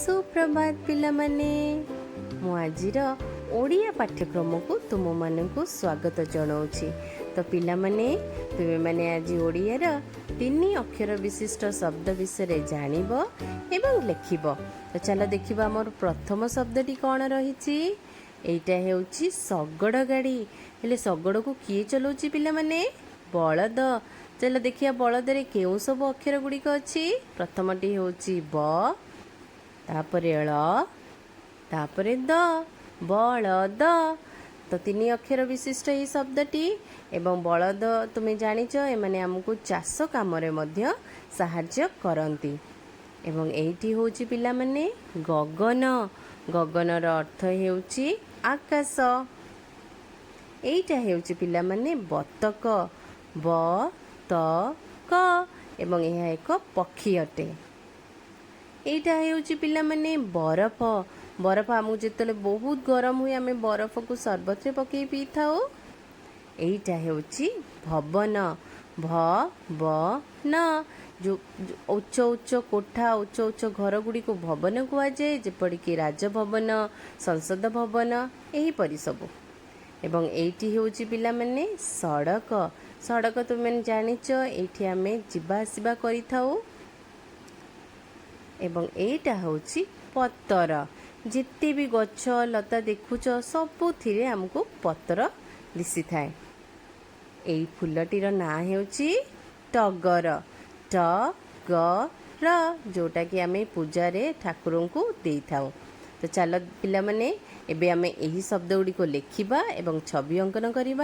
ସୁପ୍ରଭାତ ପିଲାମାନେ। ମୁଁ ଆଜିର ଓଡ଼ିଆ ପାଠ୍ୟକ୍ରମକୁ ତୁମମାନଙ୍କୁ ସ୍ୱାଗତ ଜଣାଉଛି। ତ ପିଲାମାନେ, ତୁମେମାନେ ଆଜି ଓଡ଼ିଆର ତିନି ଅକ୍ଷର ବିଶିଷ୍ଟ ଶବ୍ଦ ବିଷୟରେ ଜାଣିବ ଏବଂ ଲେଖିବ। ତ ଚାଲ ଦେଖିବା, ଆମର ପ୍ରଥମ ଶବ୍ଦଟି କ'ଣ ରହିଛି। ଏଇଟା ହେଉଛି ଶଗଡ଼ ଗାଡ଼ି। ହେଲେ ଶଗଡ଼କୁ କିଏ ଚଲାଉଛି ପିଲାମାନେ? ବଳଦ। ଚାଲ ଦେଖିବା, ବଳଦରେ କେଉଁ ସବୁ ଅକ୍ଷର ଗୁଡ଼ିକ ଅଛି। ପ୍ରଥମଟି ହେଉଛି ବ, ତାପରେ ଳ, ତାପରେ ଦ। ବଳଦ। ତ ତିନି ଅକ୍ଷର ବିଶିଷ୍ଟ ଏହି ଶବ୍ଦଟି ଏବଂ ବଳଦ, ତୁମେ ଜାଣିଛ, ଏମାନେ ଆମକୁ ଚାଷ କାମରେ ମଧ୍ୟ ସାହାଯ୍ୟ କରନ୍ତି। ଏବଂ ଏଇଠି ହେଉଛି ପିଲାମାନେ ଗଗନ। ଗଗନର ଅର୍ଥ ହେଉଛି ଆକାଶ। ଏଇଟା ହେଉଛି ପିଲାମାନେ ବତକ। ବ ତ କ ଏବଂ ଏହା ଏକ ପକ୍ଷୀ ଅଟେ। ଏଇଟା ହେଉଛି ପିଲାମାନେ ବରଫ। ବରଫ ଆମକୁ ଯେତେବେଳେ ବହୁତ ଗରମ ହୁଏ, ଆମେ ବରଫକୁ ସରବତରେ ପକେଇ ପିଇଥାଉ। ଏଇଟା ହେଉଛି ଭବନ। ଭ ବ ନ। ଯେଉଁ ଉଚ୍ଚ ଉଚ୍ଚ କୋଠା, ଉଚ୍ଚ ଉଚ୍ଚ ଘର ଗୁଡ଼ିକୁ ଭବନ କୁହାଯାଏ, ଯେପରିକି ରାଜଭବନ, ସଂସଦ ଭବନ, ଏହିପରି ସବୁ। ଏବଂ ଏଇଠି ହେଉଛି ପିଲାମାନେ ସଡ଼କ। ସଡ଼କ ତୁମେ ଜାଣିଛ, ଏଇଠି ଆମେ ଯିବା ଆସିବା କରିଥାଉ। ଏବଂ ଏଇଟା ହେଉଛି ପତର। ଯେତେ ବି ଗଛ ଲତା ଦେଖୁଛ, ସବୁଥିରେ ଆମକୁ ପତ୍ର ଦିଶିଥାଏ। ଏଇ ଫୁଲଟିର ନାଁ ହେଉଛି ଟଗର। ଟ ଗ ର, ଯେଉଁଟାକି ଆମେ ପୂଜାରେ ଠାକୁରଙ୍କୁ ଦେଇଥାଉ। ତ ଚାଲ ପିଲାମାନେ, ଏବେ ଆମେ ଏହି ଶବ୍ଦ ଗୁଡ଼ିକୁ ଲେଖିବା ଏବଂ ଛବି ଅଙ୍କନ କରିବା।